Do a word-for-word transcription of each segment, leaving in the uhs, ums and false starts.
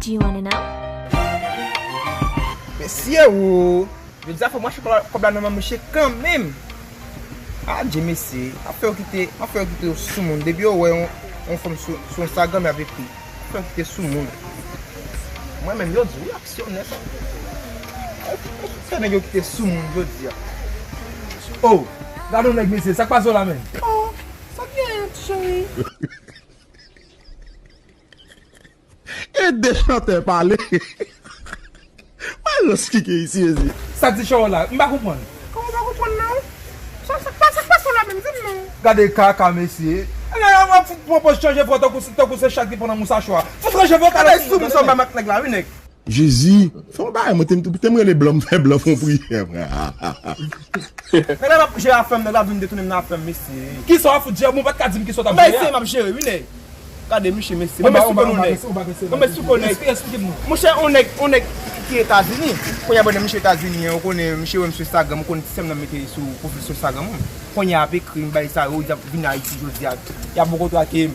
Do you wanna know? Mesye o! Jodi a fò m rache kòb la, kòb la nan men mouche kanmenm. Adje mesye, m ap fè yo kite, m ap fè yo kite yo soumoun. Depi yo wè yon, yon fanm sou, sou Instagram, y ap ekri. M ap fè yo kite soumoun. Mwen menm, yo di wi, aksyonè sa. Fè nèg yo kite soumoun jodi a. Oh, gade yon nèg mesye, sa k pase w la menm? Oh, sa k gen, ti cheri? E de chantè pale. Mwen rans ki gen isi, mezi. Sa k di Chawòl la? M pa konprann. Kòman w pa konprann non? Sa, sa, sa, sa k pase w la menm, di m non. Gade kaka, mesye. Ala, w ap fout pran pòz chanje vwa tankou, tankou se chat ki pran nan mousache. Fout ranje vwa w ka. Gade sou moun sa w ba mak nèg la, wi, nèg. Jezi, fè yon bagay, mwen te, te m rele blan, m fè blan fè yon priyè, frè. Nèg la m ap jere afè m, nèg la vin detounen m nan afè m, mesye. Kisa w ap fout jere? Bon, w pa t ka di m kisa w t ap jere a? M ap jere, wi, nèg. Gade, miche, mesye. Mwen, mwen sou konnen nèg. Mwen, mwen sou konnen nèg. Esplike m non. Monchè, on nèg, on nèg ki Etazini. Kounye a, bòdè miche Etazini an, ou konnen, miche wè m sou Instagram, ou konnen ti sè m nan mete sou pwofil sou Instagram mwen. Kounye a, ap ekri m, bay sa yo, di ap vin Ayiti jodi a. Y ap bò kote ake m.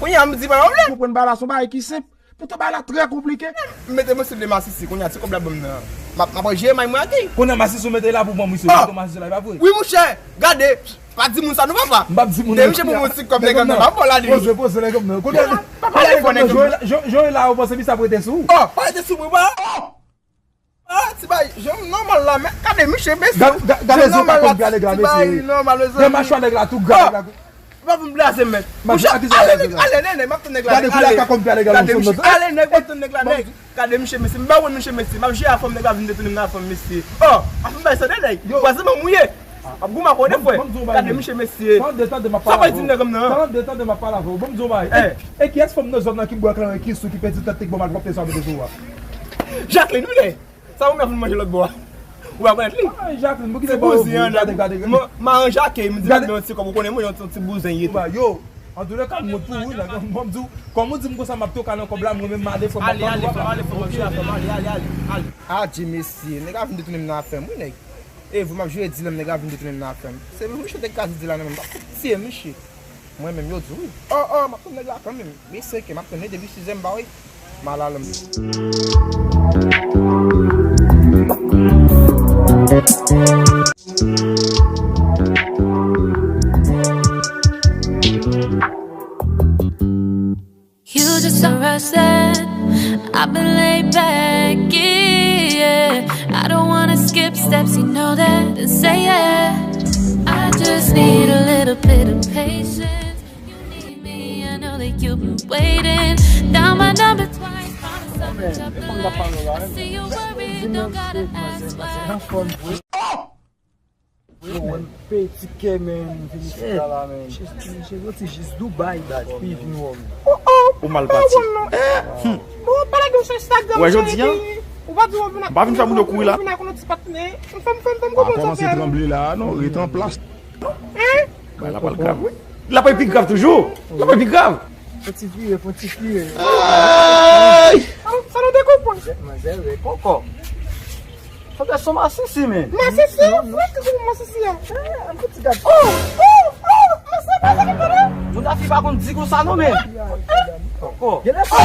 Kounye a, m di, pa pwoblèm. Konprann bagay la, se yon bagay ki senp. Poutan bagay la trè konplike. M mete mesye de masisi, kounye a ti kòb la ban m nan. M ap, m ap jere may mwen ak li. Kounye a masisi ou mete la pou ban misye. Oh! Mete masisi la, e pa vre? Wi, monchè, gade, pa di moun sa non, papa. M p ap di moun. Depi misye pou mwen ti kòb nèg nan, m ap ba w la li. Poze, poze nèg nan. Kounye a, papa, pale fò nèg nan. Jan w ye la, ou panse misye ap rete sou ou? Oh, pa rete sou mwen, pa. Ah, ti bay, jan m nòmal la, men gade miche, mesye. Gade, gade, gade jan nòmal la, ti bay nòmal, mezanmi. Machwa nèg la tou gra, nèg la. Pa vin blaze, mèt. Mouche, ale, nèg, ale, nèg, nèg, m ap tann nèg la, nèg, ale. Gade miche, ale, nèg, m ap tann nèg la, nèg. Gade miche, mesye, m pa wè miche, mesye. M ap jere afè m, nèg la vin detounen m nan afè m, mesye. Oh, afè m bay sa, nèg. Vwazin mwen mouye. Ap goumen ak ou, frè. Gade miche, mesye. Sa w di nèg m nan? Tande, tande, m ap pale avè w. Bon, m di w bagay. E kiyès fanm nan zòn nan ki bwè kleren, ki sou, ki pèdi tèt, ki bon malpwòpte sa w mete sou ou a? Jacqueline, wi, nèg. Sa ou menm ap vin manje lòt bò a? Ou pa konèt li? Ay, Jacqueline, pou ki se bouzen an, gade, gade, gade. Maran Jacques, m di m nan ti kòb, ou konnen mwen yon ti bouzen ye tou. Yo, antoulèka, m wont pou ou, nèg. Bon, m di w, kòm ou di m konsa, m ap toka nan kòb la, mwen menm, m ale, frè m, ale, ale, frè m, ale, frè m, ale, ale, ale. Adje, mesye, nèg la vin detounen m nan afè m, wi, nèg. E, vre, m ap jere di la, nèg la vin detounen m nan afè m. Se misye te kraze di la nan men m, m t ap fout tiye misye. Mwen menm, yo di wi. Oh, oh, m ap tann nèg la kanmenm. Mesye, ke m ap tann li depi sizè m pa wè. M al alonm. You just don't rush that. I've been laid back, yeah. I don't wanna skip steps, you know that. Then say yeah. I just need a little bit of patience. You need me, I know that you've been waiting. Down my number twice, promise I'll put your blood. I see you worried, don't gotta ask why. Yo, wè m peye tikè, men, vin isit la, la, men. Misye soti jis Dubai, baz, pou l vin wè w. Ou mal pati. Bon, pale de w sou Instagram, wè, jodi a, ou pa di w vin ak, m pa vin fè moun yo kouri la. Vin ak yon ti patnè. Fè m, fè m, fè m, fè m konprann sa w fè a, non. Kòmanse tranble la, non, rete an plas. Hein? Bagay la pral grav, wi. L ap pi grav toujou. L ap pi grav. Fè ti vire, fè ti vire. Ay! Sa nou te konprann. Manzè rèd poko. Sa se masisi, men. Masisi? Ou ki se masisi a? Eh, an fouti gad. Oh, oh, oh, masisi, masisi, masisi. Moun la fi pa konn di konsa non, men. Poko. Gen lè sa.